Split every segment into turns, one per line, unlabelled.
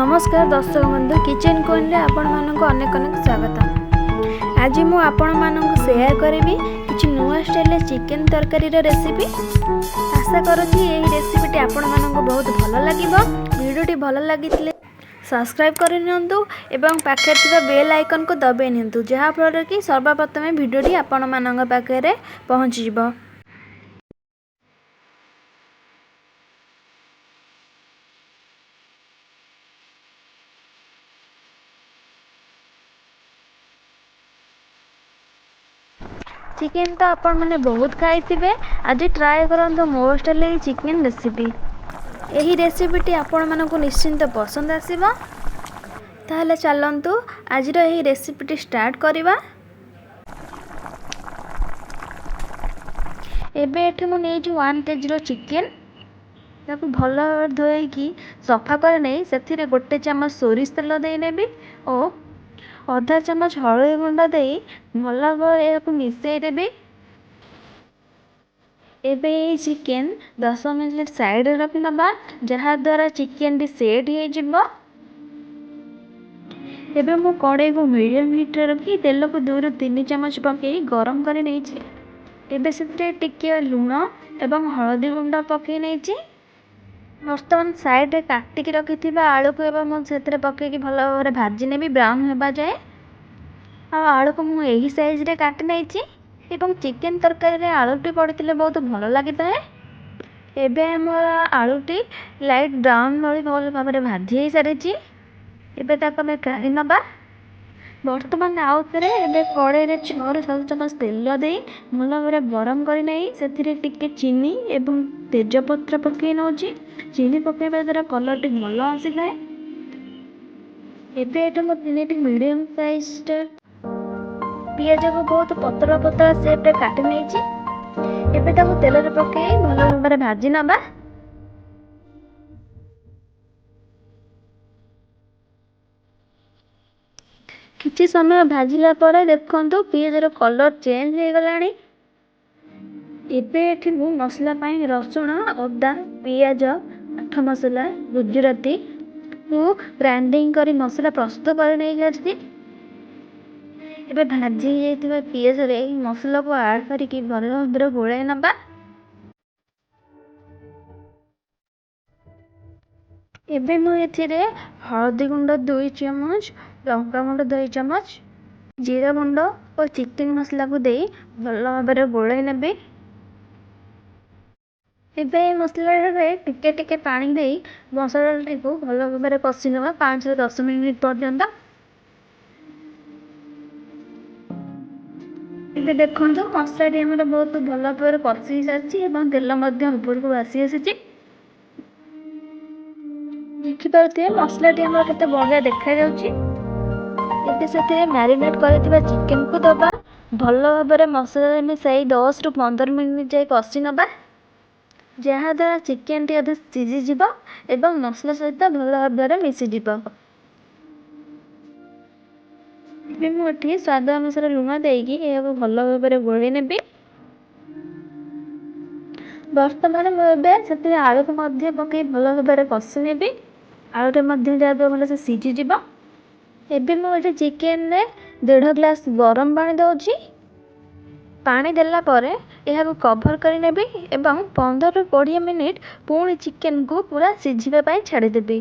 ନମସ୍କାର ଦର୍ଶକ ବନ୍ଧୁ, କିଚେନ୍ କୁଇନ୍ରେ ଆପଣମାନଙ୍କୁ ଅନେକ ଅନେକ ସ୍ୱାଗତ। ଆଜି ମୁଁ ଆପଣମାନଙ୍କୁ ସେୟାର କରିବି କିଛି ନୂଆ ଷ୍ଟାଇଲ୍ରେ ଚିକେନ୍ ତରକାରୀର ରେସିପି। ଆଶା କରୁଛି ଏହି ରେସିପିଟି ଆପଣମାନଙ୍କୁ ବହୁତ ଭଲ ଲାଗିବ। ଭିଡ଼ିଓଟି ଭଲ ଲାଗିଥିଲେ ସବସ୍କ୍ରାଇବ୍ କରିନିଅନ୍ତୁ ଏବଂ ପାଖରେ ଥିବା ବେଲ୍ ଆଇକନ୍କୁ ଦବାଇ ନିଅନ୍ତୁ, ଯାହାଫଳରେ କି ସର୍ବପ୍ରଥମେ ଭିଡ଼ିଓଟି ଆପଣମାନଙ୍କ ପାଖରେ ପହଞ୍ଚିଯିବ। ଚିକେନ୍ ତ ଆପଣମାନେ ବହୁତ ଖାଇଥିବେ। ଆଜି ଟ୍ରାଏ କରନ୍ତୁ ମୋ ଷ୍ଟାଇଲ୍ରେ ଏହି ଚିକେନ୍ ରେସିପି। ଏହି ରେସିପିଟି ଆପଣମାନଙ୍କୁ ନିଶ୍ଚିନ୍ତ ପସନ୍ଦ ଆସିବ। ତାହେଲେ ଚାଲନ୍ତୁ ଆଜିର ଏହି ରେସିପିଟି ଷ୍ଟାର୍ଟ କରିବା। ଏବେ ଏଠି ମୁଁ ନେଇଛି 1 କେଜିର ଚିକେନ୍। ତାକୁ ଭଲ ଭାବରେ ଧୋଇକି ସଫା କରି ନେଇ ସେଥିରେ 1 ଚାମଚ ସୋରିଷ ତେଲ ଦେଇନେବି ଓ ଅଧା ଚାମଚ ହଳଦୀ ଗୁଣ୍ଡ ଦେଇ ଭଲ ଭାବରେ ଏହାକୁ ମିଶାଇ ଦେବି। ଏବେ ଏଇ ଚିକେନ୍ 10 ମିନିଟ୍ ସାଇଡ଼୍ରେ ରଖିନେବା, ଯାହାଦ୍ୱାରା ଚିକେନ୍ଟି ସେଟ୍ ହେଇଯିବ। ଏବେ ମୁଁ କଡ଼େଇକୁ ମିଡ଼ିୟମ୍ ହିଟ୍ରେ ରଖି ତେଲକୁ 2ରୁ 3 ଚାମଚ ପକାଇ ଗରମ କରି ନେଇଛି। ଏବେ ସେଥିରେ ଟିକିଏ ଲୁଣ ଏବଂ ହଳଦୀ ଗୁଣ୍ଡ ପକାଇ ନେଇଛି। ବର୍ତ୍ତମାନ ସାଇଡ଼୍ରେ କାଟିକି ରଖିଥିବା ଆଳୁକୁ ଏବେ ମୁଁ ସେଥିରେ ପକାଇକି ଭଲ ଭାବରେ ଭାଜି ନେବି ବ୍ରାଉନ୍ ହେବା ଯାଏ। ଆଉ ଆଳୁକୁ ମୁଁ ଏହି ସାଇଜ୍ରେ କାଟି ନେଇଛି ଏବଂ ଚିକେନ୍ ତରକାରୀରେ ଆଳୁଟି ପଡ଼ିଥିଲେ ବହୁତ ଭଲ ଲାଗିଥାଏ। ଏବେ ଆମର ଆଳୁଟି ଲାଇଟ୍ ବ୍ରାଉନ୍ ଭଳି ଭଲ ଭାବରେ ଭାଜି ହେଇସାରିଛି। ଏବେ ତାକୁ ଆମେ କାଢ଼ି ନେବା। ବର୍ତ୍ତମାନ ଆଉ ଥରେ ଏବେ କଡ଼େଇରେ 6ରୁ 7 ଚାମଚ ତେଲ ଦେଇ ଭଲ ଭାବରେ ଗରମ କରି ନେଇ ସେଥିରେ ଟିକେ ଚିନି ଏବଂ ତେଜପତ୍ର ପକାଇ ନେଉଛି। ଚିନି ପକାଇବା ଦ୍ୱାରା କଲର୍ଟି ଭଲ ଆସିଥାଏ। ଏବେ ଏଠି ମୁଁ 3ଟି ମିଡ଼ିୟମ୍ ସାଇଜ୍ର ପିଆଜକୁ ବହୁତ ପତଳା ପତଳା ସେପ୍ରେ କାଟି ନେଇଛି। ଏବେ ତାକୁ ତେଲରେ ପକାଇ ଭଲ ଭାବରେ ଭାଜି ନେବା। କିଛି ସମୟ ଭାଜିଲା ପରେ ଦେଖନ୍ତୁ ପିଆଜର କଲର୍ ଚେଞ୍ଜ ହେଇଗଲାଣି। ଏବେ ଏଠି ମୁଁ ମସଲା ପାଇଁ ରସୁଣ, ଅଦା, ପିଆଜ, କାଠ ମସଲା, ଗୁଜୁରାତି ମୁଁ ଗ୍ରାଇଣ୍ଡିଙ୍ଗ କରି ମସଲା ପ୍ରସ୍ତୁତ କରି ନେଇକି ଆସିଛି। ଏବେ ଭାଜି ହେଇଯାଇଥିବା ପିଆଜରେ ଏହି ମସଲାକୁ ଆଡ଼୍ କରିକି ଭଲ ଭାବରେ ଗୋଳାଇ ନେବା। ଏବେ ମୁଁ ଏଥିରେ ହଳଦୀ ଗୁଣ୍ଡ 2 ଚାମଚ, ଲଙ୍କାଗୁଣ୍ଡ 2 ଚାମଚ, ଜିରା ଗୁଣ୍ଡ ଓ ଚିକେନ୍ ମସଲାକୁ ଦେଇ ଭଲ ଭାବରେ ଗୋଳାଇ ନେବି। ଏବେ ଏ ମସଲାରେ ଟିକେ ଟିକେ ପାଣି ଦେଇ ମସଲାଟିକୁ ଭଲ ଭାବରେ କଷି ନେବା 5ରୁ 10 ମିନିଟ୍ ପର୍ଯ୍ୟନ୍ତ। ଏବେ ଦେଖନ୍ତୁ ମସଲାଟି ଆମର ବହୁତ ଭଲ ଭାବରେ କଷି ହେଇସାରିଛି ଏବଂ ତେଲ ମଧ୍ୟ ଉପରକୁ ଭାସି ଆସିଛି। ଦେଖିପାରୁଥିବେ ମସଲାଟି ଆମର କେତେ ବଢ଼ିଆ ଦେଖାଯାଉଛି। ଏବେ ସେଥିରେ ମ୍ୟାରିନେଟ୍ କରିଥିବା ଚିକେନ୍କୁ ଦେବା। ଭଲ ଭାବରେ ମସଲାରେ ମିଶାଇ 10ରୁ 15 ମିନିଟ୍ ଯାଏ କଷି ନେବା, ଯାହାଦ୍ୱାରା ଚିକେନ୍ଟି ଅଧେ ସିଝିଯିବ ଏବଂ ମସଲା ସହିତ ଭଲ ଭାବରେ ମିଶିଯିବ। ଏବେ ମୁଁ ଏଠି ସ୍ୱାଦ ଅନୁସାରେ ଲୁଣ ଦେଇକି ଏହାକୁ ଭଲ ଭାବରେ ଗୋଳେଇ ନେବି। ବର୍ତ୍ତମାନ ମୁଁ ଏବେ ସେଥିରେ ଆଳୁକୁ ମଧ୍ୟ ପକାଇ ଭଲ ଭାବରେ କଷି ନେବି। ଆଳୁଟା ମଧ୍ୟ ଯାହାଦ୍ୱାରା ଭଲସେ ସିଝିଯିବ। ଏବେ ମୁଁ ଏଠି ଚିକେନ୍ରେ 1.5 ଗ୍ଲାସ୍ ଗରମ ପାଣି ଦେଉଛି। ପାଣି ଦେଲା ପରେ ଏହାକୁ କଭର୍ କରିନେବି ଏବଂ 15ରୁ 20 ମିନିଟ୍ ପୁଣି ଚିକେନ୍କୁ ପୁରା ସିଝିବା ପାଇଁ ଛାଡ଼ିଦେବି।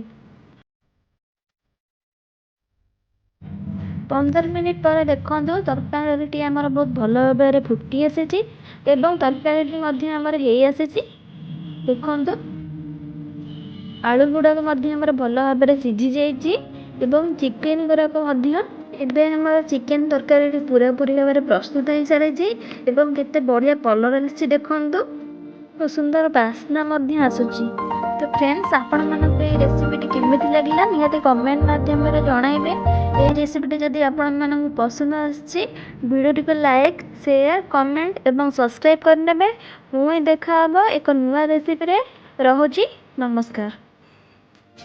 15 ମିନିଟ୍ ପରେ ଦେଖନ୍ତୁ ତରକାରୀଟି ଆମର ବହୁତ ଭଲ ଭାବରେ ଫୁଟି ଆସିଛି ଏବଂ ତରକାରୀଟି ମଧ୍ୟ ଆମର ହେଇ ଆସିଛି। ଦେଖନ୍ତୁ ଆଳୁ ଗୁଡ଼ାକ ମଧ୍ୟ ଆମର ଭଲ ଭାବରେ ସିଝି ଯାଇଛି ଏବଂ ଚିକେନ୍ ଗୁଡ଼ାକ ମଧ୍ୟ। ଏବେ ଆମର ଚିକେନ୍ ତରକାରୀଟି ପୁରାପୁରି ଭାବରେ ପ୍ରସ୍ତୁତ ହେଇସାରିଛି ଏବଂ କେତେ ବଢ଼ିଆ କଲର୍ ଆସିଛି ଦେଖନ୍ତୁ ଓ ସୁନ୍ଦର ବାସ୍ନା ମଧ୍ୟ ଆସୁଛି। ତ ଫ୍ରେଣ୍ଡସ୍, ଆପଣମାନଙ୍କୁ ଏହି ରେସିପିଟି କେମିତି ଲାଗିଲା ନିହାତି କମେଣ୍ଟ ମାଧ୍ୟମରେ ଜଣାଇବେ। ଏହି ରେସିପିଟି ଯଦି ଆପଣମାନଙ୍କୁ ପସନ୍ଦ ଆସିଛି ଭିଡ଼ିଓଟିକୁ ଲାଇକ୍, ସେୟାର, କମେଣ୍ଟ ଏବଂ ସବସ୍କ୍ରାଇବ୍ କରିନେବେ। ପୁଣି ଦେଖାହେବ ଏକ ନୂଆ ରେସିପିରେ। ରହୁଛି, ନମସ୍କାର।